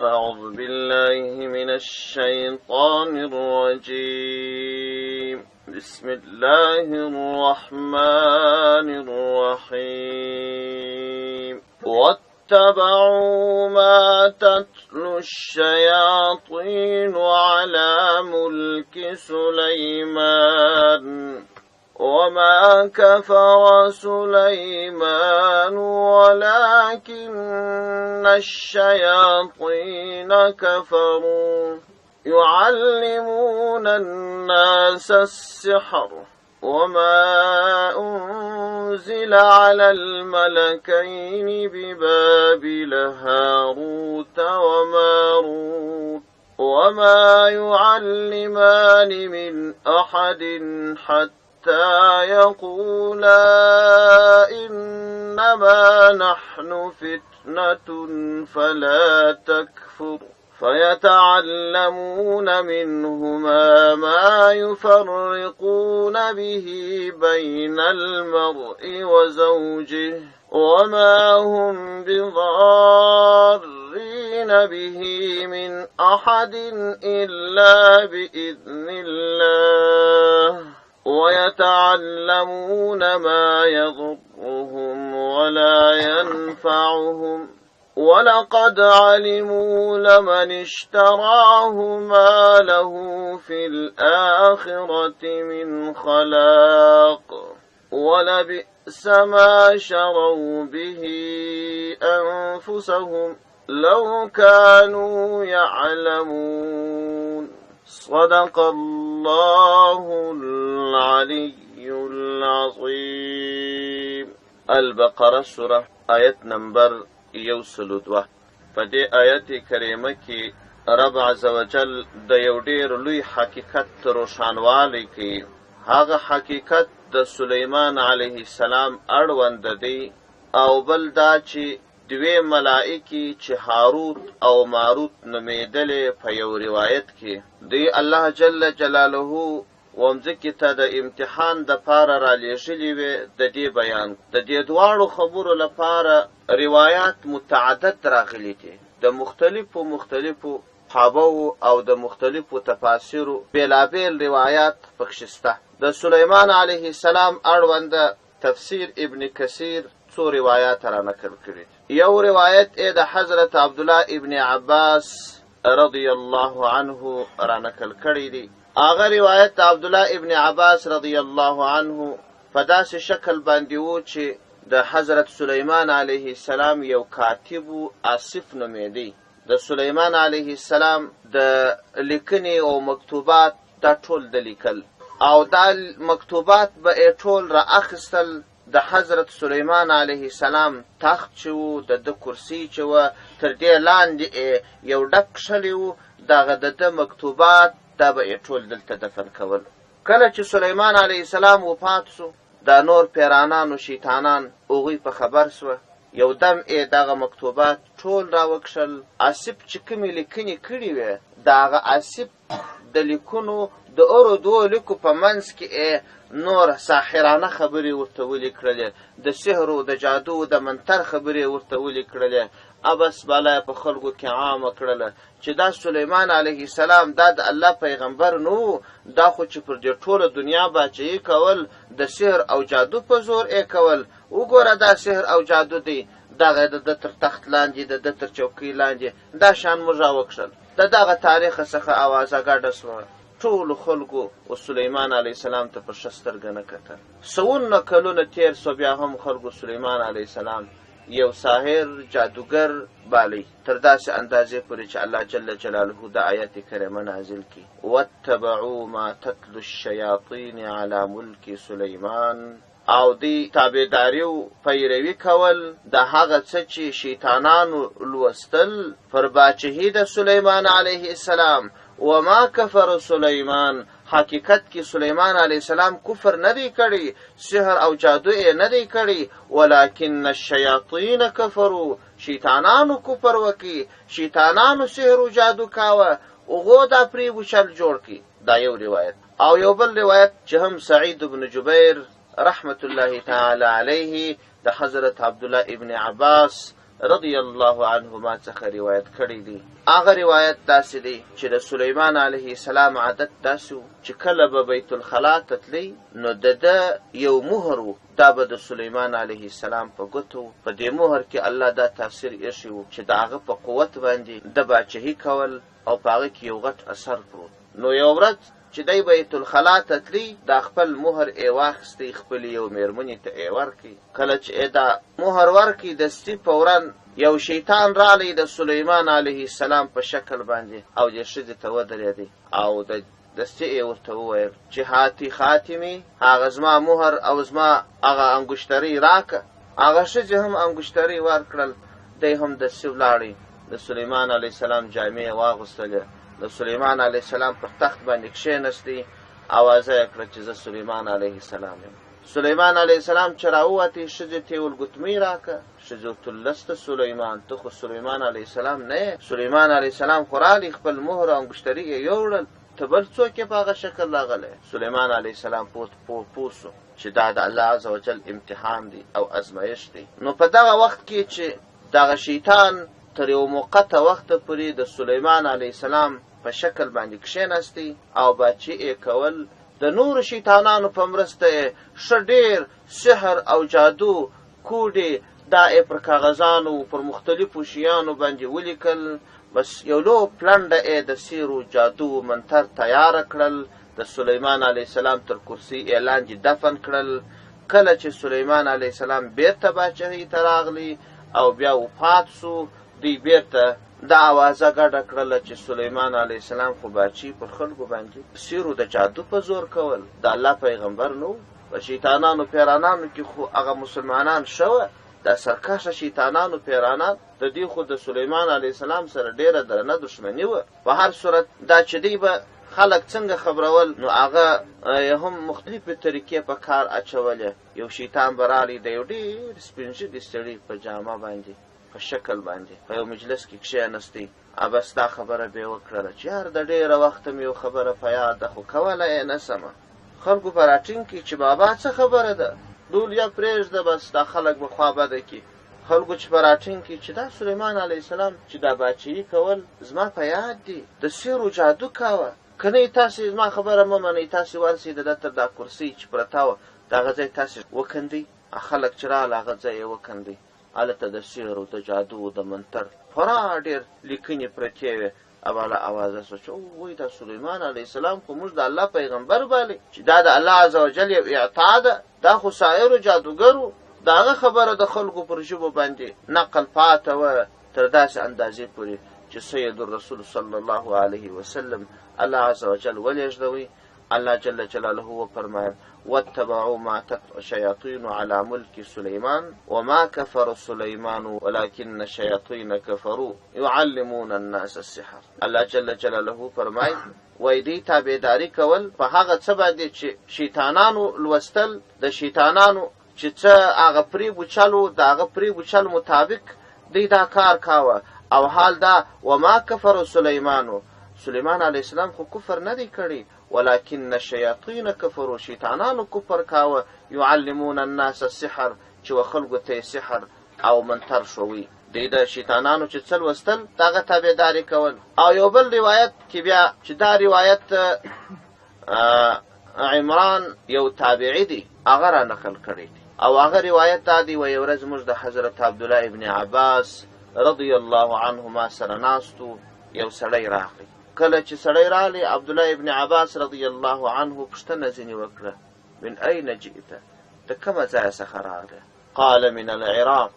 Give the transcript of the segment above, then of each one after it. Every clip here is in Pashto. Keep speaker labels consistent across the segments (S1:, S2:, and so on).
S1: أعوذ بالله من الشيطان الرجيم. بسم الله الرحمن الرحيم. واتبعوا ما تتلو الشياطين على ملك سليمان وما كفر سليمان ولكن الشياطين كفروا يعلمون الناس السحر وما أنزل على الملكين ببابل هاروت وماروت وما يعلمان من أحد حتى يقولا إنما نحن فتنة فلا تكفر فيتعلمون منهما ما يفرقون به بين المرء وزوجه وما هم بضارين به من أحد إلا بإذن الله ويتعلمون ما يضرهم ولا ينفعهم ولقد علموا لمن اشتراه ما له في الآخرة من خلاق ولبئس ما شروا به أنفسهم لو كانوا يعلمون. صدق الله العلي العظيم. البقره سوره آیت نمبر 102. په دې آیت کریمه کې رب عز وجل د یو ډېر لوی حقیقت روښانوالی کوي. هغه حقیقت د سلیمان علیه السلام اړوند دی، او بل دا چې دوې ملائکې چې هاروت او ماروت نومېدلې په یو روایت کې دوی الله جل جلاله ومځکې ته د امتحان دپاره رالیږلي وې، د دې بیان د دې دواړو خبرو لپاره روایات متعدد راغلي دي. د مختلفو مختلفو صحابو او د مختلفو تفاسیرو بېلابېل روایات پکښې شته. د سلیمان علیه السلام اړوند تفسیر ابن کثیر څو روایات را نقل کړي دي. یو روایت یې د حضرت عبدالله ابن عباس رضی الله عنه را نقل کړی دی. هغه روایت د عبدالله ابن عباس رضی الله عنه په داسې شکل باندې و چې د حضرت سلیمان علیه السلام یو کاتب و، آصف نومېدی. د سلیمان علیه السلام د لیکنې او مکتوبات دا ټول د لیکل، او دا مکتوبات به یې ټول را اخیستل. د حضرت سلیمان علیه السلام تخت چې و، د ده کرسي چې وه، تر دې لاندې یې یو ډک کښلی و، دغه د ده مکتوبات دا به یې ټول دلته دفن کول. کله چې سلیمان علیه السلام وفات سو، دا نور پیرانان او شیطانان هغوی په خبر سوه، یو دم یې دغه مکتوبات ټول راوکښل. آصف چې کومې لیکنې کړې وې، د هغه آصف د لیکونو د اورو دوو لیکو په منځ کې یې نور ساحرانه خبرې ورته ولیکړلې، د سحر د جادو د منتر خبرې ورته ولیکړلې. ابس بالا یې په خلکو کې عامه کړله چې دا سلیمان علیه السلام دا د الله پیغمبر نه و، دا خو چې پر دې ټوله دنیا باچهي کول د سحر او جادو په زور یې کول. وګوره دا سحر او جادو دی، دغه د ده تر تخت لاندې، د ده تر چوکۍ لاندې دا شان موږ راوکښل. د دغه تاریخ څخه اوازه ګډه سوه، ټولو خلکو و سلیمان علیه السلام ته په ښه سترګه نه کتل. سوونه کلونه تېر سوه، بیا هم خلکو سلیمان علیه السلام یو ساحر جادوګر بالی، تر داسې اندازې پورې چې الله جل جلاله د آیت کریمه نازل کړي: واتبعوا ما تتلو الشیاطین علی ملک سلیمان. او دوی تابعداري او پیروي کول د هغه څه چې شیطانانو لوستل پر باچهي د سلیمان علیه السلام. وما کفر سلیمان، حقیقت کې سلیمان علیه السلام کفر نه دی کړی، سحر او جادو یې نه دی کړی، ولکن الشیاطین کفرو، شیطانانو کفر وکړي، شیطانانو سحر او جادو کاوه، هغو دا پرې وچل جوړ کړي. دا یو روایت. او یو بل روایت چې هم سعید بن جبیر رحمت الله تعالی علیه د حضرت عبدالله ابن عباس رضی الله عنهما څخه روایت کړی دی. هغه روایت داسې دی چې د سلیمان علیه السلام عادت داسې و چې کله به بیت الخلا ته تلی نو د ده یو مهر و، دا به د سلیمان علیه السلام په ګوتو و. په دې مهر کې الله دا تاثیر ایښی و چې د هغه په قوت باندې ده باچهي کول او په هغه کې یو غټ اثر پروت. نو یوه ورځ چې دی بیت الخلا ته تلی، دا خپل مهر ئې واخیستی، خپلې یو مېرمنې ته ئې ورکی. کله چې ئې دا مهر ورکی، دستي فوراً یو شیطان رالی د سلیمان علیه السلام په شکل باندې او دې ښځې ته ودرېدی او د دستي ئې ورته وویل چې هاتي خاتمي، هغه زما مهر او زما هغه انګشترۍ راکه. هغه ښځې هم انګشترۍ ورکړل، دی هم دستي ولاړی، د سلیمان علیه السلام جامې یې واغوستلې، د سلیمان علیه السلام پر تخت باندې کښېنستی، اوازه یې کړه چې زه سلیمان علیه السلام یم. سلیمان علیه السلام چې راووتی، ښځې ته یې وویل ګوتمۍ راکه. ښځې ورته وویل لست سلیمان، ته خو سلیمان علیه السلام نه یې، سلیمان علیه السلام خو راغلی، خپل مهر او انګشتري یې یوړل، ته بل څوک یې په هغه شکل راغلی. سلیمان علیه السلام پوه شو چې دا د الله عزوجل امتحان دی او ازمایښت دی. نو په دغه وخت کې چې دغه شیطان تر یو موقته وخته پورې د سلیمان علیه السلام په شکل باندې کښېناستی او باچي یې کول، د نورو شیطانانو په مرسته یې ښه ډېر سحر او جادو کوډې دا یې پر کاغذانو پر مختلفو شیانو باندې ولیکل. بس یو لو پلنډه یې د سیرو جادو منتر تیاره کړل، د سلیمان علیه السلام تر کرسۍ یې لاندې دفن کړل. کله چې سلیمان علیه السلام بیرته باچهۍ ته راغلی او بیا وفات سو، دوی بیرته دا اوازه ګډه کړله چې سلیمان علیه السلام خو باچهي پر خلکو باندې سیرو د جادو په زور کول، د الله پیغمبر نه و. په شیطانانو پیرانانو کې خو هغه مسلمانان ښه وه، دا سرکښه شیطانانو پیرانان د دوی خو د سلیمان علیه السلام سره ډېره درنه دښمني وه. په هر صورت دا چې دوی به خلک څنګه خبرول، نو هغه یې هم مختلفې طریقې په کار اچولې. یو شیطان به راغی د یو ډېر سپین ږیري سړي په جامه باندې، په شکل باندې په یو مجلس کې کښېنستی، بس دا خبره به یې وکړله چې یار د ډېره وخته مې یو خبره په یاد ده خو کولی یې نه سمه. خلکو به راټینګ کړي چې بابا څه خبره ده، لولیا پرېږده بس دا خلک به خوا بده کړي. خلکو چې به راټینګ کړي چې دا سلیمان علیه السلام چې دا باچهي کول زما په یاد دي، د سیرو جادو کاوه، که نه تاسې زما خبره مه منئ، تاسې ورسئ د ده تر دا کرسۍ چې پرته وه د هغه ځای تاسې وکندئ. خلک چې راغله هغه ځای یې وکندئ، هلته د سحر د جادو د منتر خورا ډېر لیکنې پرتې وې. اوله اوازه شوه چې وای دا سلیمان علیه السلام خو موږ د الله پیغمبر بالی چې دا د الله عزوجل یو اعطا ده، دا خو ساحر جادوګر و. د هغه خبره د خلکو پر ژبو باندې نقل پاته وه تر داسې اندازې پورې چې سید الرسول صلی الله علیه وسلم الله عزوجل ولېږدوی. الله جل جلاله وفرمایل واتبعوا ما تتلو الشياطين على ملك سليمان وما كفر سليمان ولكن الشياطين كفروا يعلمون الناس السحر. الله جل جلاله فرمای وای دوی تابعداري کول په هغه څه باندې چې شیطانانو لوستل، د شیطانانو چې څه هغه پریب و چل و، د هغه پریب و چل مطابق دوی دا کار کاوه. او حال دا وما کفر سلیمانو، سلیمان علیه السلام خو کفر نه دی کړی، ولکن الشیاطین کفرو، شیطانانو کفر کاوه، یعلمون الناس السحر، چې و خلکو ته یې سحر او منتر ښووی. دوی د شیطانانو چې څه لوستل د هغه تابعداري کول. او یو بل روایت کې بیا چې دا روایت عمران یو تابعي دی هغه را نقل کړی دی، او هغه روایت دا دی وایي ورځ موږ د حضرت عبدالله ابن عباس رضی الله عنهما سره ناست وو، یو سړی راغی. کله چې سړی راغی عبدالله ابن عباس رضی الله عنه پوښتنه ځینې وکړه من اين جئت، د کومه ځایه څخه راغلی؟ قال من العراق،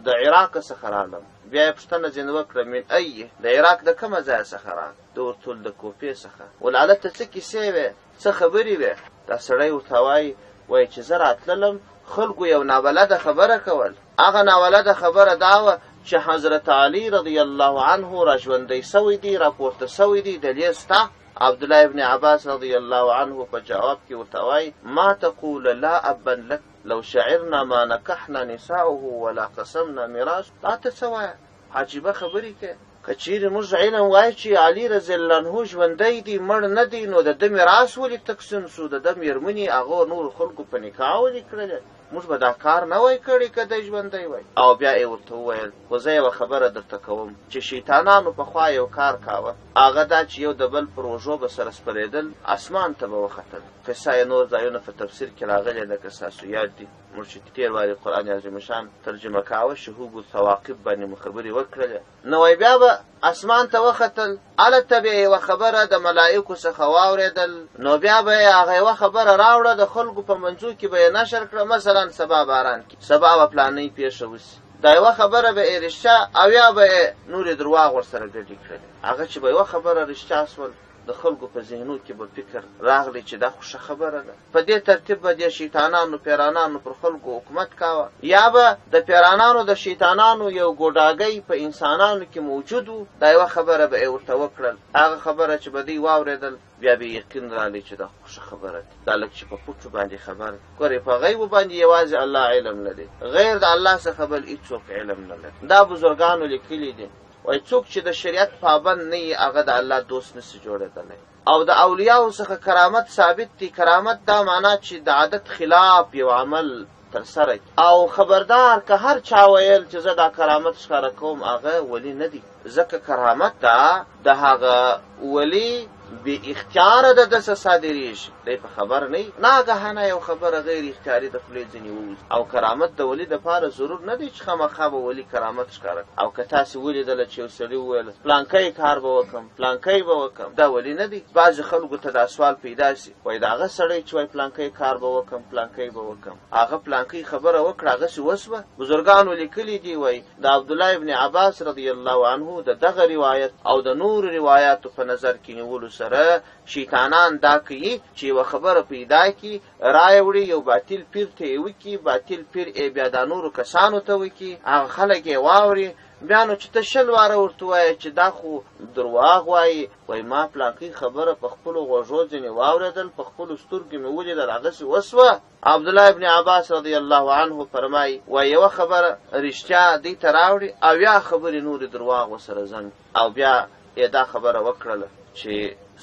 S1: د عراق څخه راغلم. بیا یې پوښتنه ځینې وکړه من ای، د عراق د کومه ځایه څخه راغلی؟ ده ورته وویل د کوفې څخه. ول هلته څه کیسې وې، څه خبرې وې؟ دا سړی ورته وایي، وایي چې زه راتللم خلکو یو نابلده خبره کول. هغه ناولده خبره دا وه چې حضرت علی رضی الله عنه را ژوندی سوی دی، راپورته سوی دی، دلیل ستا؟ عبدالله ابن عباس رضی الله عنه په جواب کې ورته وایي ما تقول لا ابا لک لو شعرنا ما نکحنا نساؤه ولا قسمنا میراث. دا ته څه وایه، عجیبه خبرې کوې. که چیرې موږ علم وای چې علي رضی الله عنه ژوندی دی، مړ نه دی، نو د ده میراث ولې تقسیم سو؟ د ده مېرمنې هغو نورو خلکو په نکاح ولې کړلې؟ موږ به دا کار نه وای کړی که دی ژوندی وای. او بیا ئې ورته وویل، خو زه یوه خبره درته کوم چې شیطانانو پخوا یو کار کاوه، هغه دا چې یو د بل پر اوږو به سره سپرېدل، اسمان ته به وختل. قصه ئې نور ځایونه په تفسیر کې راغلې ده که ستاسو یاد دي، موږ چې تېر وارې قرآن عظیم الشان ترجمه کاوه، شهوب الثواقب باندې مو خبرې وکړلې. نو وای بیا به اسمان ته وختل، هلته به یې یوه خبره د ملائکو څخه واورېدل، نو بیا به یې هغه یوه خبره راوړه، د خلکو په منځو کې به یې نشر کړه، مثلا سبا باران کېږي، سبا به پلانۍ پېښه وشي، دا یوه خبره به یې رښتیا او یا به یې نورې درواغ ورسره ګډې کړلې. هغه چې به یوه خبره رښتیا شول، د خلکو په ذهنو کې به فکر راغلی چې دا خو ښه خبره ده. په دې ترتیب به دې شیطانانو پیرانانو پر خلکو حکومت کاوه، یا به د پیرانانو د شیطانانو یو ګوډاګی په انسانانو کې موجود و، دا یوه خبره به یې ورته وکړل، هغه خبره چې به دوی واورېدل بیا به یې یقین راغلی چې دا خو ښه خبره ده. دا لږ چې په پټو باندې خبر ګورئ، په غیبو باندې یوازې الله علم لري، غیر د الله څخه بل هیڅوک علم نه لري. دا بزرګانو لیکلي دي، وایي څوک چې د شریعت پابند نه وي هغه د الله دوست نشي جوړېدلی. او د اولیاو څخه کرامت ثابت دی، کرامت دا معنا چې د عادت خلاف یو عمل ترسره کړي. او خبردار که هر چا ویل چې زه دا کرامت ښکاره کوم هغه ولي نه دی، ځکه کرامت دا د هغه ولي بې اختیاره د ده څخه صادرېږي، دی په خبر نه وي، ناګهانه یو خبره غیر اختیاري د خولې ځینې ووځي. او کرامت د ولي دپاره ضرور نه دی چې خامخا به ولي کرامت ښکاره کړي. او که تاسې ولیدله چې یو سړي وویل پلانکی کار به وکړم، پلانکی به وکړم، دا ولي نه دی. بعضې خلکو ته دا سوال پیدا شي، وایي د هغه سړی چې وایي پلانکی کار به وکړم، پلانکی به وکړم، هغه پلانکی خبره وکړه، هغسې وشوه؟ بزرګانو لیکلي دي، وایي د عبدالله ابن عباس رضی الله عنه د دغه روایت او د نورو روایاتو په نظر کې نیولو سره شیطانان دا کوي چې یوه خبره پیدا کړي، رایې وړي، یو باطل پیر ته یې وکړي، باطل پیر یې بیا دا نورو کسانو ته وکړي، هغه خلک یې واوري، بیا نو چې ته 20 واره ورته ووایې چې دا خو درواغ وایي، وایي ما پلانکۍ خبره په خپلو غوږو ځینې واورېدل، په خپلو سترګو مې ولیدل، هغسې وشوه. عبدالله ابن عباس رضی الله عنه فرمایي، وایي یوه خبره رښتیا دوی ته راوړي او یا خبرې نورې درواغ ورسره ضم کړي. او بیا یې دا خبره وکړله چې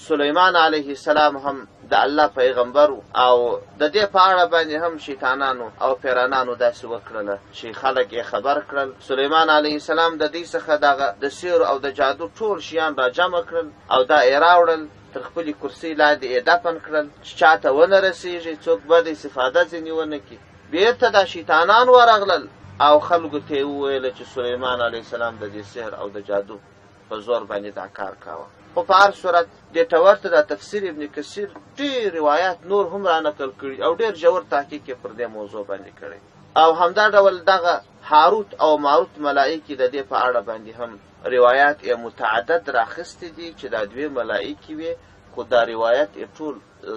S1: سلیمان علیه السلام هم د الله پیغمبر و او د دې په اړه باندې هم شیطانانو او پیرانانو داسې وکړله چې خلک یې خبر کړل. سلیمان علیه السلام د دوی څخه دغه د سیر او د جادو ټول شیان راجمع کړل او دا یې راوړل، تر خپلې کرسۍ لاندې یې دفن کړل چې چاته ونه رسېږي، څوک بده استفاده ځینې ونه کړي. بېرته دا شیطانان ورغلل او خلکو ته یې وویل چې سلیمان علیه السلام د دې سحر او د جادو په زور باندې دا کار کاوه. خو په هر صورت دې ته ورته دا تفسیر ابن کثیر ډېر روایات نور هم را نقل کړي او ډېر ژور تحقیق یې پر دې موضوع باندې کړی. او همدا ډول دغه هاروت او ماروت ملائکې د دې په اړه باندې هم روایات یې متعدد راخیستي دي چې دا دوې ملائکې وې، خو دا روایت یې ټول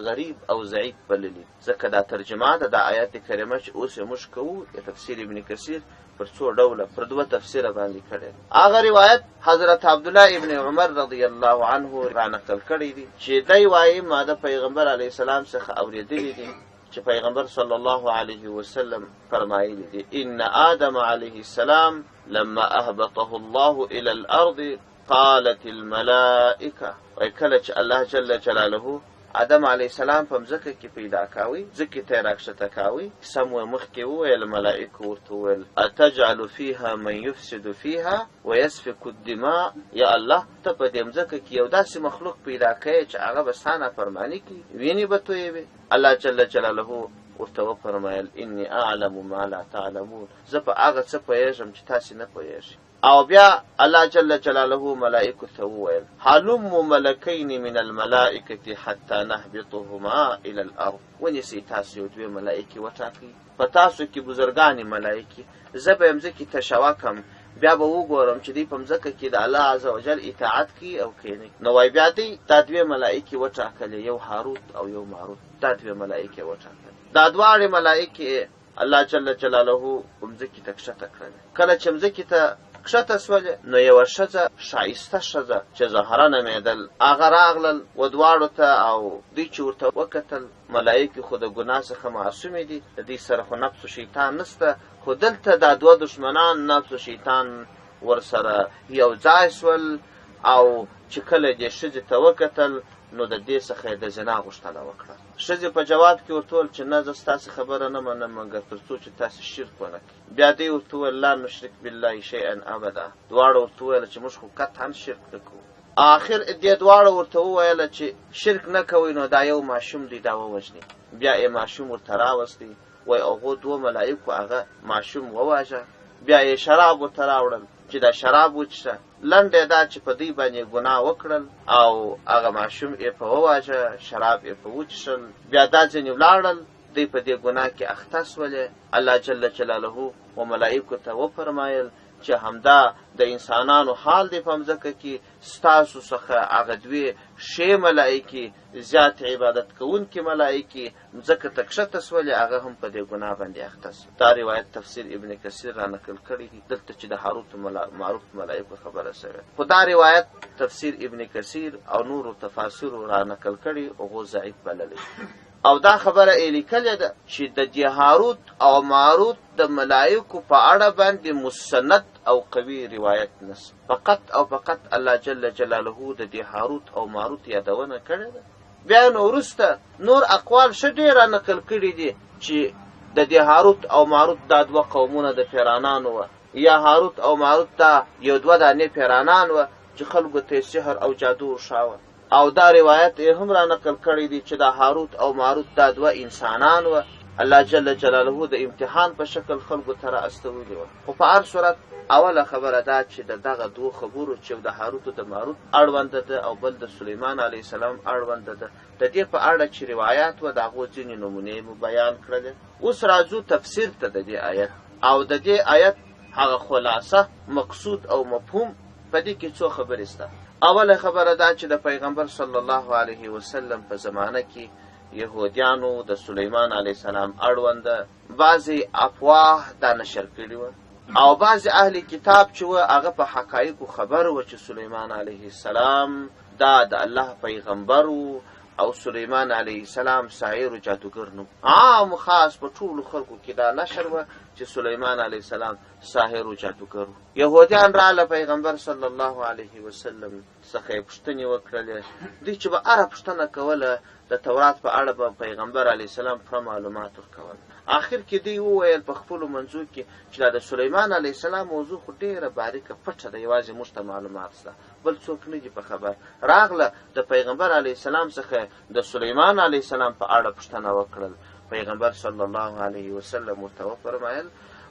S1: غریب او ضعیف بللي دي، ځکه دا ترجمه ده دا آیت کریمه چې اوس یې موږ کوو د تفسیر ابن کثیر پر څو ډوله پر دوه تفسیره باندې کړی دی. هغه روایت حضرت عبدالله ابن عمر رضی الله عنه را نقل کړی دی چې دی وایي ما د پیغمبر علیه السلام څخه اورېدلي دي چې پیغمبر صلی الله علیه وسلم فرمایلی دي ان آدم علیه السلام لما اهبطه الله الى الارض قالت الملائکه، وایي کله چې الله جل جلاله آدم علیه السلام په مځکه کې پیدا کاوی، ځکې ته یې راکښته کاوی، کیسه مو مخکې وویل، ملائکو ورته وویل اتجعل فیها من یفسد فیها ویسفک الدماء، یا الله ته په دې مځکه کې یو داسې مخلوق پیدا کوې چې هغه به ستا نافرماني کوي، وینې به تویوي. الله جل جلاله ورته وفرمایل انی اعلم ما لا تعلمون، زه په هغه څه پوهېږم چې تاسې نه پوهېږئ. او بیا الله جل جلاله ملائکو ته وویل هلموا ملکین من الملائکة حتی نهبطهما الی الارض، ونیسئ تاسو یو دوې ملائکې وټاکئ، په تاسو کې بزرګانې ملائکې، زه به یې مځکې ته شوه کړم، بیا به وګورم چې دوی په مځکه کې د الله عز وجل اطاعت کوي او که نه. نو وایي بیا دوی دا دوې ملائکې وټاکلې، یو هاروت او یو ماروت، دا دوې ملائکې وټاکلې. دا دواړې ملائکې الله جل جلاله مځکې ته کښته کړلې. کله چې مځکې ته کښته سولې نو یوه ښځه، ښایسته ښځه چې زهره نومېدل، هغه راغلل و دواړو ته او دوی چې ورته وکتل، ملایکې خو د ګناه څخه معصومې دي، د دوی سره خو نفس و شیطان نشته، خو دلته دا دوه دښمنان نفس و شیطان ورسره یو ځای سول او چې کله دې ښځې ته وکتل نو د دې څخه یې د زنا غوښتنه وکړه. ښځې په جواب کې ورته وویل چې نه زه ستاسې خبره نه منم مګر تر څو چې تاسې شرک ونه کړئ. بیا دوی ورته وویل لا نشرک بالله شیئا ابدا. دواړو ورته وویل چې موږ خو قطعا شرک نه کوو. آخر دې دواړو ورته وویل چې شرک نه کوئ نو دا یو ماشوم دی دا ووژنئ. بیا یې ماشوم ورته راوستی، وایي هغو دوو ملایکو هغه ماشوم وواژه. بیا یې شراب ورته راوړل چې دا شراب وڅښه. لنډه یې دا چې په دوی باندې یې ګناه وکړل او هغه ماشوم یې په وواژه، شراب یې په وڅښل. بیا دا ځینې ولاړل، دوی په دې ګناه کې اخته شولې. الله جل جلاله و ملایکو ته وفرمایل چې همدا د انسانانو حال دی په مځکه کې، ستاسو څخه هغه دوې ښې ملایکې، زیات عبادت کوونکې ملایکې مځکه ته کښته سولې، هغه هم په دې ګناه باندې اخته سو. دا روایت تفسیر ابن کثیر را نقل کړی دی، دلته چې د هاروت ماروت ملایکو خبره سوې ده، خو دا روایت تفسیر ابن کثیر او نورو تفاسیرو را نقل کړی، هغو ضعیف بللی او دا خبره یې لیکلې ده چې د دې هاروت او ماروت د ملایکو په اړه باندې مستند او قوي روایت نشته. فقط او فقط الله جل جلاله د دې هاروت او ماروت یادونه کړې ده. بیا نو وروسته نور اقوال ښه ډېر را نقل کړي دي چې د دې هاروت او ماروت دا دوه قومونه د پیرانانو وه، یا هاروت او ماروت دا یو دوه دانې پیرانان وه چې خلکو ته یې سحر او جادو ورښاوه. او دا روایت یې هم را نقل کړی دی چې دا هاروت او ماروت دا دوه انسانان وه، الله جل جلاله د امتحان په شکل خلکو ته را استولي وه. خو په هر صورت اوله خبره دا چې د دغه دوو خبرو چې یو د هاروت او د ماروت اړوند ده او بل د سلیمان علیه السلام اړوند ده، د دې په اړه چې روایات وه د هغو ځینې نمونې مو بیان کړلې. اوس راځو تفسیر ته د دې آیت او د دې آیت هغه خلاصه، مقصود او مفهوم. په دې کې څو خبرې شته. اوله خبره دا چې د پیغمبر صلی الله علیه وسلم په زمانه کې یهودیانو د سلیمان علیه السلام اړوند بعضې افواه دا نشر کړي وه او بعضې اهل کتاب چې وه هغه په حقایقو خبر وه چې سلیمان علیه السلام دا د الله پیغمبر و او سلیمان علیه السلام ساحر و جادوګر نه. عام خاص په ټولو خلکو کې دا نشر وه چې سلیمان علیه السلام ساحر و جادوګر و. یهودیان راغله پیغمبر صلی الله علیه وسلم څخه یې پوښتنې وکړلې. دوی چې به هره پوښتنه کوله د تورات په اړه به پیغمبر علیه السلام پوره معلومات ورکول. آخر کې دوی وویل په خپلو منځو کې چې دا د سلیمان علیه السلام موضوع خو ډېره باریکه پټه ده، یوازې موږ ته معلومات شته، بل څوک نه دي په خبر. راغله د پیغمبر علیه السلام څخه د سلیمان علیه السلام په اړه پوښتنه وکړل. پیغمبر صلی الله علیه وسلم ورته وفرمایل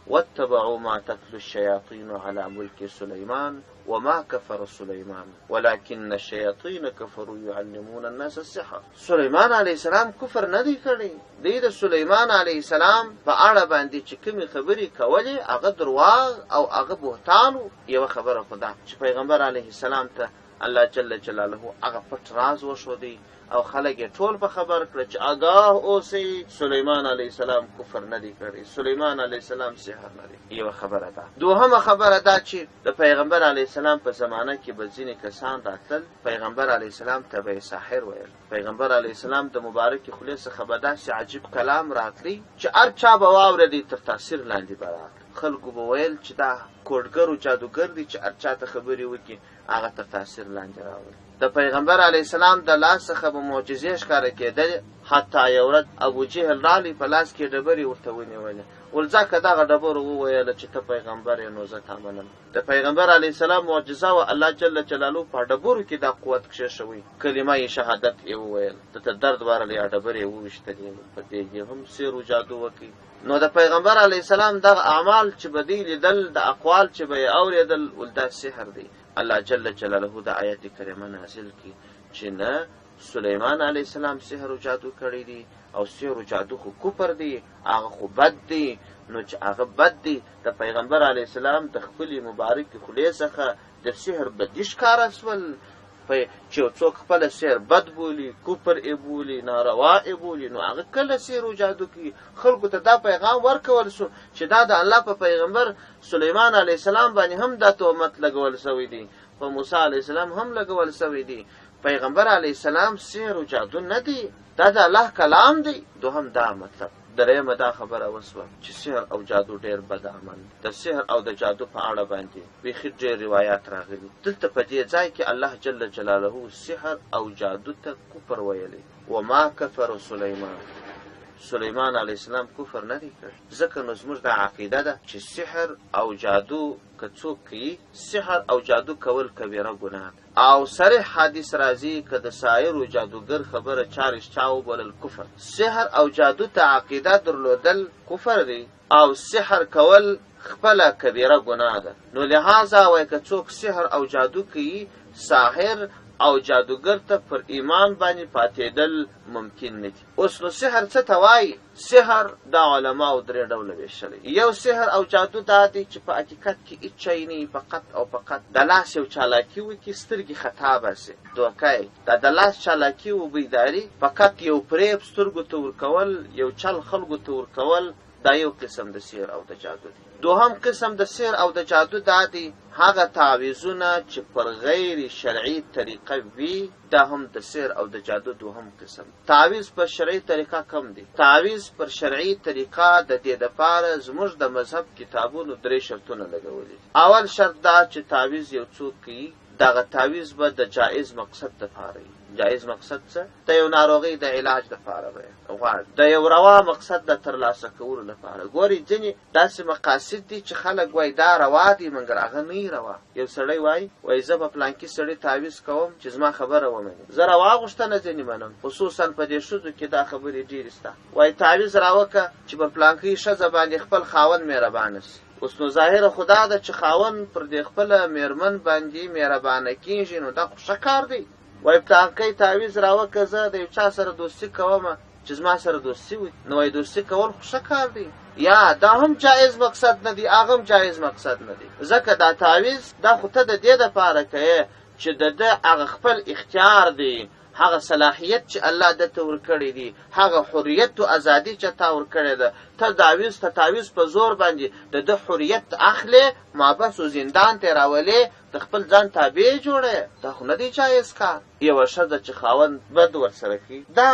S1: واتبعوا ما تتلو الشیاطین علی ملک سلیمان وما کفر سلیمان ولکن الشیاطین کفروا یعلمون الناس السحر. سلیمان علیه السلام کفر نه دی کړی. دی د سلیمان علیه السلام په اړه باندې چې کومې خبرې کولې هغه درواغ او هغه بهتان و. یوه خبره خو دا چې پیغمبر علیه السلام ته الله جل جلاله هغه پټ راز وښودی او خلک یې ټول په خبر کړه چې آګاه اوسئ، سلیمان علیه السلام کفر نه دی کړی، سلیمان علیه السلام سحر نه دی. یوه خبره ده. دوهمه خبره دا چې د پیغمبر علیه السلام په زمانه کې به ځینې کسان راتلل، پیغمبر علیه السلام ته به یې ساحر ویل. پیغمبر علیه السلام د مبارکې خولې څخه به داسې عجیب کلام راتلی چې هر چا به واورېدی تر تاثیر لاندې به راتلی. خلکو به ویل چې دا کوډګر و جادوګر دی چې هر چا ته خبرې وکړي هغه تر تاثیر لاندې راولي. د پیغمبر علیه السلام د لاس څخه به معجزې ښکاره کېدلې، حتی یو ورځ ابو جهل راغلی په لاس کې ډبرې ورته ونیولې، ول ځه که دغه ډبرو وویله چې ته پیغمبر یې نو زه تا منم. د پیغمبر علیه السلام معجزه وه، الله جل جلاله په ډبرو کې دا قوت کښېښوی، کلمه یې شهادت یې وویل، ده ته درد ورغلی، ډبرې یې وویشتلې، په دې یې هم سیر و جادو وکړ. نو د پیغمبر علیه السلام دغه اعمال چې به دوی لیدل، د اقوال چې به یې اورېدل، ول دا سحر دی. الله جل جلاله دا آیت کریمه نازل کړي چې نه سلیمان علیه السلام سحر و جادو کړی دی او سحر و جادو خو کفر دی، هغه خو بد دی، نو چې هغه بد دی د پیغمبر علیه السلام د خپلې مبارکې خولې څخه د سحر بدي ښکاره سول. چې یو څوک خپله سحر بد بولي، کفر یې بولي، ناروا یې بولي، نو هغه کله سحر و جادو کوي؟ خلکو ته دا پیغام ورکول سو چې دا د الله په پیغمبر سلیمان علیه السلام باندې هم دا تهمت لګول سوی دی، په موسی علیه السلام هم لګول سوی دی. پیغمبر علیه السلام سحر و جادو نه دی، دا د الله کلام دی. دوهم دا مطلب. درېیمه دا خبره وشوه چې سحر او جادو ډېر بد عمل دی. د سحر او د جادو په اړه باندې بیخي ډېر روایات راغلي. دلته په دې ځای کې الله جل جلاله سحر او جادو ته کفر ویلی. وما کفر سلیمان، سلیمان علیه السلام کفر نه دی کړی. ځکه نو زموږ دا عقیده ده چې سحر او جادو که څوک کوي، سحر او جادو کول کبیره ګناه ده. او صریح حدیث راځي که د ساحر و جادوګر خبره چا رښتیا وبلل کفر. سحر او جادو ته عقیده درلودل کفر دی او سحر کول خپله کبیره ګناه ده نو لهذا وای که څوک سحر او جادو کوي ساحر او جادوګر ته پر ایمان باندې پاتېدل ممکن نه دي. اوس نو سحر څه ته وايي؟ سحر دا علماو درې ډوله وېشلی. یو سحر او جادو دا دی چې په حقیقت کې هیڅ شی نه وي، فقط او فقط د لاس یو چالاکي وکړي، سترګې خطا باسي، دوکه یې دا د لاس چالاکي او بیداري، فقط یو فریب سترګو ته ورکول، یو چل خلکو ته ورکول، دا یو قسم د سحر او د جادو دی. دوهم قسم د سحر او د جادو دا دی، هغه تعویذونه چې پر غیر شرعي طریقه وي، دا هم د سحر او د جادو دوهم قسم دی. تعویذ پر شرعي طریقه کوم دی؟ تعویذ پر شرعي طریقه د دې دپاره زموږ د مذهب کتابونو درې شرطونه لګولي دي. اول شرط دا چې تعویذ یو څوک کوي، دغه تعویذ به د جائز مقصد دپاره وي. جائز مقصد څه؟ د یو ناروغۍ د علاج دپاره به یې غواړي، د یو روا مقصد د ترلاسه کولو لپاره. ګورئ ځینې داسې مقاصد دي چې خلک وایي دا روا دی، مګر هغه نه وي روا. یو سړی وایي، وایي زه په پلانکي سړي تعویذ کوم چې زما خبره ومني. زه روا غوښتنه ځینې منم، خصوصا په دې ښځو کې دا خبرې ډېرې شته. وایي تعویذ راوکه چې پر پلانکۍ ښځه باندې خپل خاوند مهربانه شي. اوس نو ظاهره خو دا ده چې خاوند پر دې خپله مېرمن باندې مهربانه کېږي، نو دا خو ښه کار دی. وایي پلانکی تعویذ راوکه، زه د یو چا سره دوستي کوم چې زما سره دوستي وکړي. نو وایي دوستي کول خو ښه کار دی. یا دا هم جایز مقصد نه دی، هغه هم جایز مقصد نه دی، ځکه دا تعویذ دا خو ته د دې دپاره کوې چې د ده هغه خپل اختیار دی، هغه صلاحیت چې الله ده ته ورکړی دی، هغه حریت او ازادي چې تا ورکړې ده، ته داویز ته تعویذ په زور باندې د ده حریت اخلې، محبس او زندان ته یې راولې، د خپل ځان تابع یې جوړوې، دا خو نه دی جایز کار. یوه ښځه چې خاوند بد ورسره کوي، دا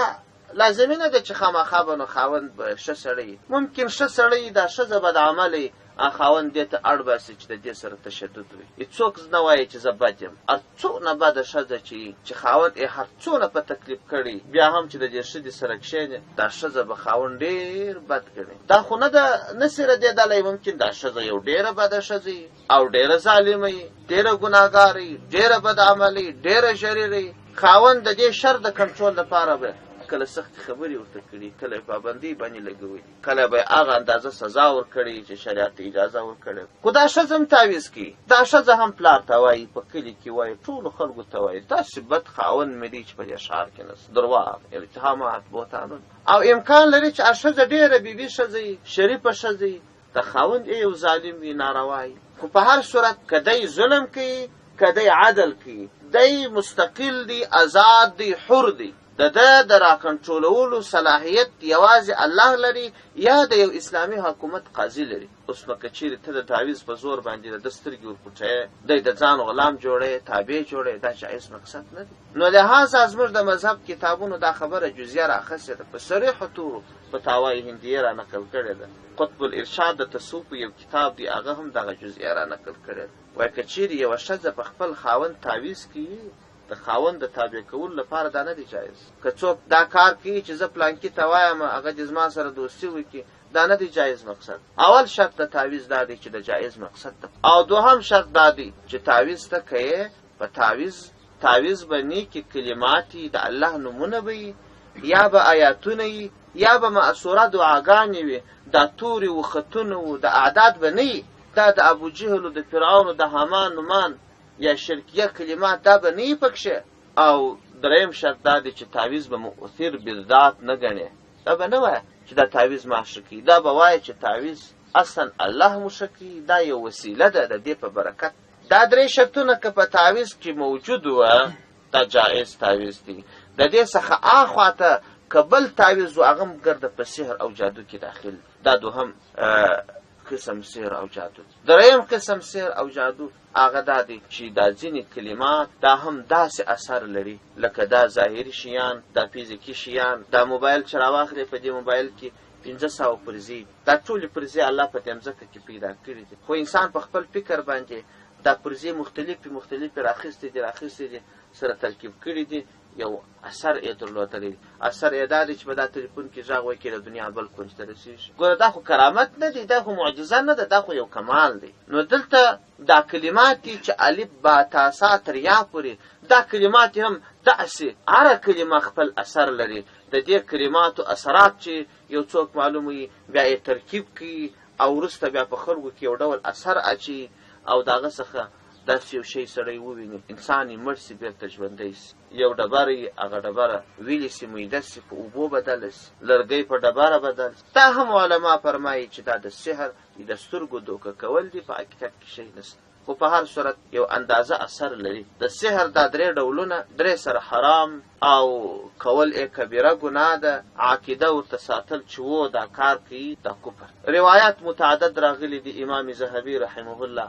S1: لازمي نه ده چې خامخا به نو خاوند به ښه سړی وي، ممکن ښه سړی وي، دا ښځه بدعمله وي، خاوند دې ته اړ باسي چې د دې سره تشدد وي. هیڅوک نه وایي چې زه بد یم. هر څونه بده ښځه چې وي، چې خاوند یې هر څونه په تکلیف کړي، بیا هم چې د دې ښځې سره کښېني، دا ښځه به خاوند ډېر بد ګڼي. دا خو نه ده، نه شي ردېدلی. ممکن دا ښځه یو ډېره بده ښځه وي او ډېره ظالمه وي، ډېره ګناهګاره وي، ډېره بدعمله وي، ډېره شریره وي. خاوند د دې شر د کنټرول لپاره به کله سختې خبرې ورته کړي، کله یې پابندۍ باندې لګولي، کله به یې هغه اندازه سزا ورکړي چې شریعت اجازه ورکړې. خو دا ښځه هم تعویذ کوي، دا ښځه هم پلار ته وایي، په کلي کې وایي، ټولو خلکو ته وایي، داسې بد خاوند مې دی چې په دې ښار کې نشته. درواغ، اتهامات، بهتانونه. او امکان لري چې هغه ښځه ډېره بیبي ښځه وي، شریفه ښځه وي، د خاوند یې یو ظالم وي، ناروا وي. خو په هر صورت که دی ظلم کوي، که دی عدل کوي، دی مستقل دی، ازاد دی، حر دی. د ده د راکنټرولولو صلاحیت یوازې الله لري یا د یو اسلامي حکومت قاضي لري. اوس نو که چیرې ته د تعویذ په زور باندې د ده سترګې ورپټوې، دی د ځان غلام جوړوې، تابع جوړوې، دا جایز مقصد نه دی. نو لهذا زموږ د مذهب کتابونو دا خبره جزیه راخیستې ده، په صریحو تورو فتاوای هندیې را نقل کړې ده. قطب الارشاد د تصوف یو کتاب دی، هغه هم دغه جزئیه را نقل کړې ده. وایي که چیرې یوه ښځه په خپل خاوند تعویذ کوي، د خاوند د تابع کولو لپاره دا نه دی جایز. که څوک دا کار کوي چې زه پلانکي ته وایم هغه دې زما سره دوستي وکړي، دا نه دی جایز مقصد. اول شرط د تعویذ دا دی چې د جایز مقصد د او دوهم شرط دا دی چې تعویذ ته که یې په تعویذ تعویذ به نیکې کلمات وي، د الله نومونه به وي، یا به آیاتونه وي، یا به مأثوره دعاګانې وي، دا توري و خطونه و د اعداد به نه وي، دا د ابوجهل و د فرعون و د هامان نومان یا شرکیه کلمات دا به نه وي پکښې. او دریم شرط دا دی چې تعویذ به مؤثر بالذات نه ګڼې، دا به نه وایه چې دا تعویذ ما ښه کوي، دا به وایه چې تعویذ اصلا الله مو ښه کوي، دا یو وسیله ده د دې په برکت. دا درې شرطونه که په تعویذ کې موجود وه دا جائز تعویذ دی، د دې څخه آخوا ته که بل تعویذ و هغه هم ګرده په سحر او جادو کې داخل دی. دا دوهم قسم سحر او جادو دی. دریم قسم سحر او جادو هغه دا دی چې دا ځینې کلمات دا هم داسې اثر لري لکه دا ظاهري شیان، دا فزیکي شیان، دا موبایل چې راواخلې په دې موبایل کې 500 پرزې دي. دا ټولې پرزې الله په دې مځکه کې پیدا کړي دي، خو انسان په خپل فکر باندې دا پرزې مختلفې مختلفې راخیستې دي راخیستې دي، سره ترکیب کړي دي، یو اثر یې درلودلی دی. اثر یې دا دی چې په دا تلیفون کې غږ وکړي د دنیا بل کونج ته رسېږي. ګوره دا خو کرامت نه دی، دا خو معجزه نه ده، دا خو یو کمال دی. نو دلته دا کلمات دي چې الف با تا سا تر یا پورې دا کلمات هم داسې هره کلمه خپل اثر لري. د دې کلماتو اثرات چې یو څوک معلوموي بیا یې ترکیب کوي او وروسته بیا په خلکو کې یو ډول اثر اچوي او د هغه څخه داسې یو شی سړی وویني، انسان یې مړ سي بېرته ژوندی سي. یو ډبره یي هغه ډبره ویلي سي، میده سي، په اوبو بدله سي، لرګی په ډبره بدل سي. دا هم علما فرمایي چې دا د سحر د سترګو دوکه کول دي، په حقیقت کې شی نشته، خو په هر صورت یو اندازه اثر لري. د سحر دا درې ډولونه درې سره حرام او کول ئې کبیره ګناه ده، عقیده ورته ساتل چې وو دا کار کوي دا کفر. روایات متعدد راغلي دي، امام ذهبي رحمه الله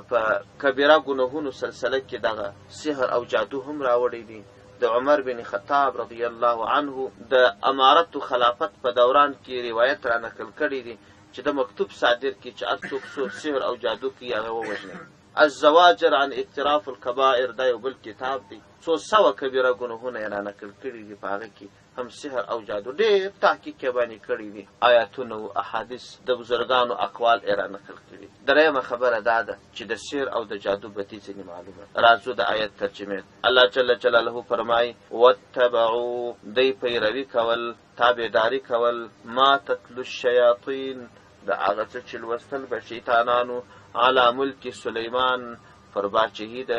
S1: په کبیره ګناهونو سلسله کې دغه سحر او جادو هم راوړی دی. د عمر بن خطاب رضی الله عنه د امارت و خلافت په دوران کې روایت را نقل کړی دی چې ده مکتوب صادر کړي چې هر څوک څو سحر او جادو کوي هغه ووژنئ. الزواجر عن اقتراف الکبائر دا یو بل کتاب دی، څو سوه کبیره ګناهونه یې را نقل کړي دي، په هغه کې هم سحر او جادو ډېر تحقیق یې باندې کړی دی، آیاتونه او احادیث د بزرګانو اقوال یې را نقل کړي دي. درېیمه خبره دا ده چې د سحر او د جادو بدي ځینې معلومه ده. راځو د آیت ترجمې ته. الله جل جلاله فرمایي، واتبعو، دی پیروي کول، تابعداري کول، ما تتلو الشیاطین، د هغه څه چې لوستل به شیطانانو، علی ملک سلیمان، پر باچهي د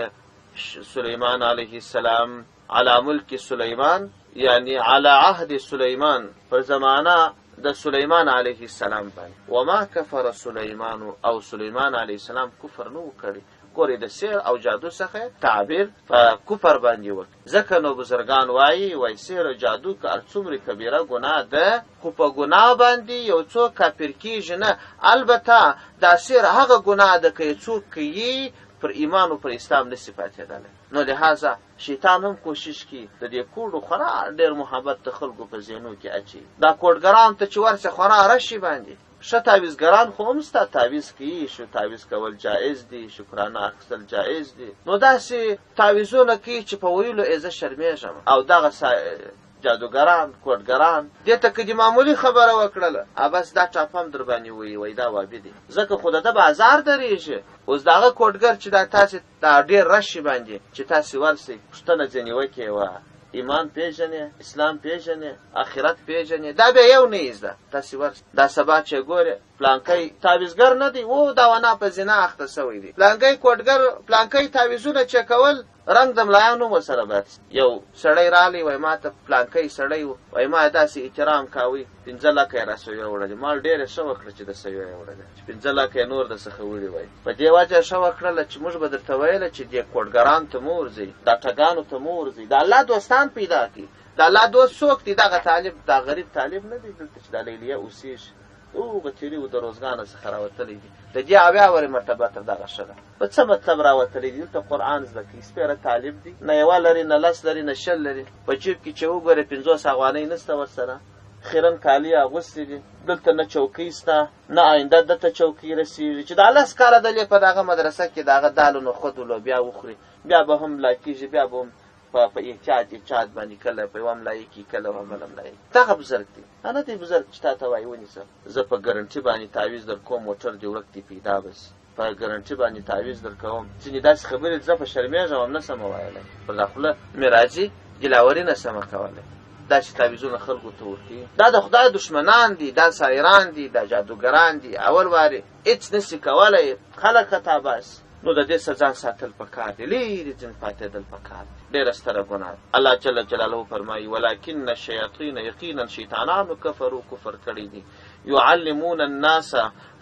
S1: سلیمان علیه السلام، علی ملک سلیمان یعنی علی عهد سلیمان، پر زمانه د سلیمان علیه السلام باندې. وما کفر سلیمان، او سلیمان علیه السلام کفر نه و کړی. ګورئ د سحر او جادو څخه تعبیر په کفر باندې وکړي، ځکه نو بزرګان وایي، وایي سحر او جادو که هر څومره کبیره ګناه ده، خو په ګناه باندې یو څوک کافر کیږي نه، البته دا سحر هغه ګناه ده که یې څوک کوي پر ایمان او پر اسلام نشي پاتېدلی. نو لهذا شیطان هم کوشش کوي د دې کوډو خورا ډېر محبت د خلکو په ذهنو کې اچوي. دا کوډګرانو ته چې ورسې خورا رشي باندې ښه تعویذګران خو هم ستا تعویذ کوي، شو تعویذ کول جایز دي، شکرانه اخیستل جایز دي، نو داسې تعویذونه کوي چې په ویلو یې زه شرمېږم. او دغه جادوګران کوډګران دې ته که دې معمولي خبره وکړله بس دا ټاپه هم در باندې وایي، وایي دا وابي دی، ځکه خو د ده بازار درېږي. اوس د هغه کوډګر چې دا تاسې دا ډېر رش باندې چې تاسې ورسئ پوښتنه ځنې وکړئ، وه ایمان پېژنې، اسلام پېژنې، آخرت پېژنې، دا بیا یو نه یې زده. تاسې ورسئ دا سبا چې ګورې پلانکی تعویذګر نه دی، او دا ونا په زنا اخته شوی دی، پلانکی کوډګر، پلانکی تعویذونه چې کول رنګ د ملایانو هم ورسره بد. یو سړی رالی وای ما ته پلانکی سړی و، وای ما داسې احترام کاوی، 5 لکه یې راسویه وړلې، مال ډېر یې ښه وکړه چې د سویه یې وړلې، چې 5 لکه یې نور د څخه وړي وای. په دې وجه یې ښه وکړله چې موږ به درته ویله چې دې کوډګرانو ته مه ورځئ، دا ټګانو ته مه ورځئ، د الله دوستان پیدا کړئ. د الله دوست څوک دی؟ دغه طالب، دا غریب طالب نه دی دلته چې دا لیلیه اوسېږي، هغه تېریو د روزګانه څخه راوتلی دی، د دې 70 ورې مرتبه تر دغه ښه ده. په څه مطلب راوتلی دی؟ دلته قرآن زده کوي، سپېره طالب دی، نه یوه لري، نه لس لري، نه 20 لري، په جیب کې چې وګورې 50 افغانۍ نشته ورسره، خیرن کالي یې اغوستي دي، دلته نه چوکۍ شته، نه آینده ده ته چوکۍ رسېږي چې دا 10 کاله دلې په دغه مدرسه کې د هغه دالو نخود لوبیا وخوري، بیا به هم ملا کېږي، بیا به هم په احتیاط احتیاط باندې کله په یوه ملایي کې کله په بله ملایي. دغه بزرګ دی، دا نه دی بزرګ چې تا ته وایي ونیسه، زه په ګرنټي باندې تعویذ در کوم، موټر دې ورک دی پیدا به شي، په ګرنټي باندې تعویذ در کوم. ځینې داسې خبرې زه په شرمېږم هم نه سمه ویلی، پر دا خوله مې راځي دلاوري نه سمه کولی. داسې تعویذونه خلکو ته ورکوي. دا د خدای دښمنان دي، دا سایران دي، دا جادوګران دي، اول وارې هېڅ نشي کولی، خلک خطا باسي. نو د دې څخه ځان ساتل پکار دي، لرې ځینې پاتېدل پکار دي، ډېره ستره ګناه ده. الله جل جلاله فرمایي، ولکن الشیاطین، یقینا شیطانانو کفرو کفر کړی دي، یعلمون الناس،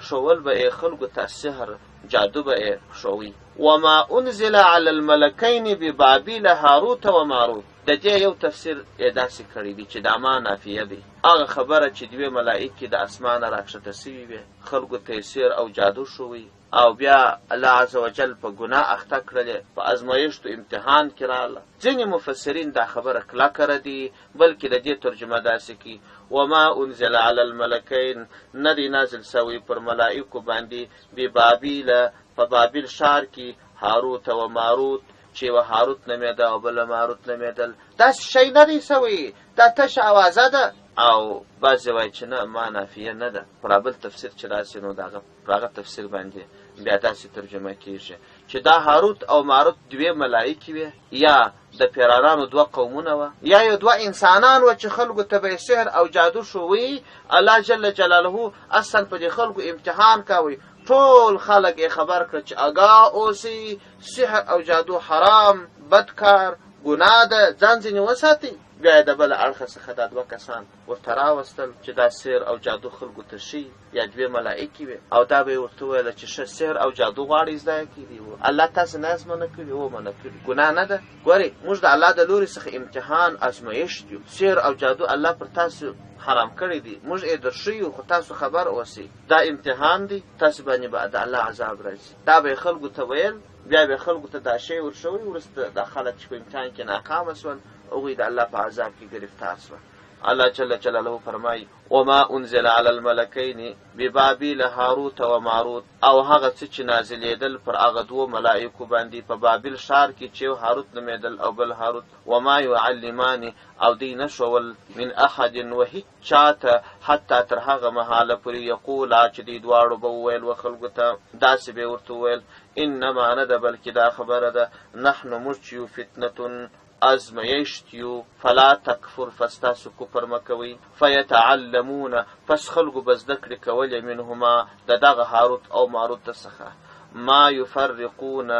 S1: ښوول به یې خلکو ته سحر، جادو به یې ښووي. وما انزل علی الملکین ببابیل هاروت و ماروت، د د دې یو تفسیر یې داسې کړی دی چې دا ما نافیه دی، هغه خبره چې دوې ملائکې د اسمانه راکښته شوي وې، خلکو ته یې سحر او جادو ښووی او بیا الله عز وجل په ګناه اخته کړلې، په ازمایښتو امتحان کې راغله. ځینې مفسرین دا خبره کلکه ردوي، بلکې د دې ترجمه داسې کوي، وما انزل علی الملکین، نه دی نازل شوی پر ملائکو باندې ببابیل، په بابل ښار کې، هاروت و ماروت، چې یوه هاروت نومېده او بله ماروت نومېدل. داسې شی نه دی شوی، دا تشه اوازه ده. او بعضې وایي چې نه، ما نافیه نه ده. پر بل تفسیر چې راشي نو د هغه پر هغه تفسیر باندې بیا داسې ترجمه کیږي چې دا هاروت او ماروت دوې ملایکې وې، یا د پیرانانو دوه قومونه وه، یا یو دوه انسانان وه چې خلکو ته به یې سحر او جادو ښووی. الله جل جلاله اصلا په دې خلکو امتحان کاوی، ټول خلک یې خبر کړه چې اګاه اوسئ، سحر او جادو حرام، بد کار، ګناه ده، ځان ځینې وساتئ. بیا یې د بله اړخه څخه دا دوه کسان ورته راوستل چې دا سحر او جادو خلکو ته ښیي، یا دوې ملائکې وې، او دا به یې ورته وویله چې ښه سحر او جادو غواړئ زده یې کړي وو، الله تاسې نه یاست منع کړي؟ هو منع کړي. ګناه نه ده. ګورئ موږ د الله د لوري څخه امتحان ازمایښت یو، سحر او جادو الله پر تاسو حرام کړی دی، موږ یې درښیو، خو تاسو خبر اوسئ دا امتحان دی، تاسو باندې به د الله عذاب راځي. دا به یې خلکو ته ویل، بیا به یې خلکو ته دا شی ورښوی. وروسته دا خلک چې په امتحان کې ناکامه شول، هغوی د الله په عذاب کې ګرفتار شول. الله جل جلاله فرمایي، وما انزل علی الملکین ببابیل هاروت و ماروت، او هغه څه چې نازلېدل پر هغه دوو ملائکو باندې په بابل ښار کې چې یو هاروت نومېدل او بل هاروت، وما یعلمان، او دوی نه ښوول، من احد، و هیڅ چاته، حتی تر هغه مهاله پورې، یقولا، چې دوی دواړو به وویل و خلکو ته، داسې به یې ورته وویل، انما نه ده بلکې دا خبره ده، نحن موږ چې یو فتنة ازمایښت یو، فلا تکفر، پس تاسو کفر مه کوئ. فیتعلمون، پس خلکو به زده کړې کولې، منهما، د دغه هاروت او ماروت څخه، ما یفرقون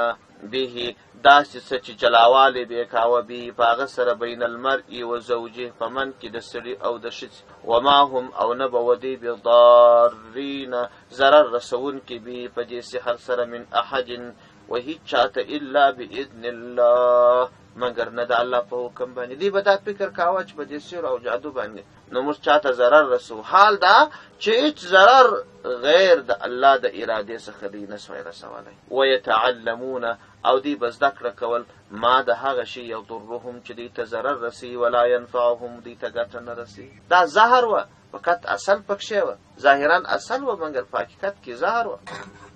S1: به، داسې څه چې جلاوالی به یې کاوه، به په هغه سره، بین المرء و زوجه، په منځ کې د سړي او د ښځې، وما هم، او نه به وه دوی، بضارین، ضرر رسوونکي، به په دې سحر سره، من احد، و هیڅ چاته، الا باذن الله، مګر نه د الله په حکم باندې. دوی به دا فکر کاوه چې په دې سحر او جادو باندې نو موږ چاته ضرر رسوو، حال دا چې هیڅ ضرر غیر د الله د ارادې څخه دوی نه سوای رسولی. ویتعلمون، او دوی به زده کړه کول، ما د هغه شي، یضرهم، چې دوی ته ضرر رسوي، ولا ینفعهم، دوی ته ګټه نه رسوي. دا زهر وه، فقط عسل پکښې وه، ظاهرا عسل وه مګر په حقیقت کې زهر وه.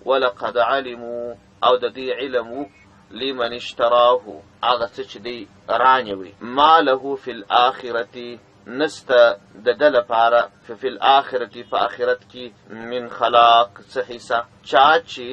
S1: ولقد علموا، او د دوی علم وو، لمن اشتراه، هغه څه چې دوی رانیوي، ما له فی الآخرة، نسته د ده لپاره، فی الآخرة، په آخرت کې، من خلاق، څه حصه. چا چې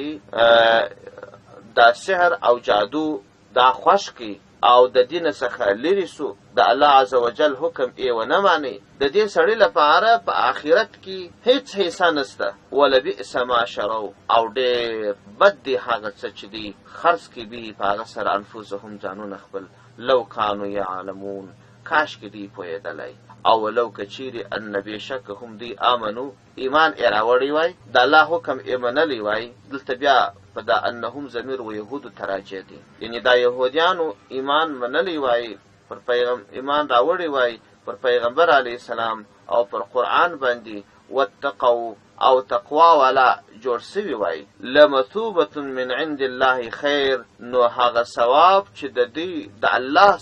S1: دا سحر او جادو دا خوښ کړي او د دین څخه لرې سو، د الله عز وجل حکم یې ونه مانی، د دې سړي لپاره په آخرت کې هیڅ حصه نسته. ولبئس ما شرو، او ډېر بد دی هغه څه چې دوی خرڅ کړي، به په هغه سره، انفسهم، ځانونه خپل، لو کانو یعلمون، کاشکې دوی پوهېدلی. او ولو که چیرې ان بېشکه هم دوی آمنو، ایمان یې راوړی وای، د الله حکم یې منلی وای. دلته بیا په دا انهم ضمیر و یهودو ته راجع دی، یعنې دا یهودیانو ایمان منلی وای، پر پیغم ایمان راوړی وای پر پیغمبر علیه السلام او پر قرآن باندې، واتقوا، او تقوا والا جوړ سوي وای، لمثوبة من عند الله خیر، نو هغه ثواب چې د دوی د الله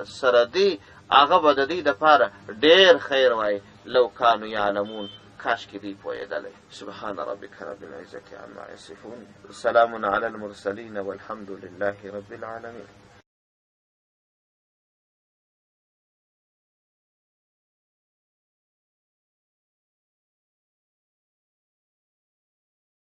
S1: سره دی، هغه به د دوی دپاره ډېر خیر وای، لو کانو یعلمون، کاشکې دوی پوهېدلی. سبحان ربک رب العزة عما یصفون، سلام علی المرسلین، والحمد لله رب العالمین.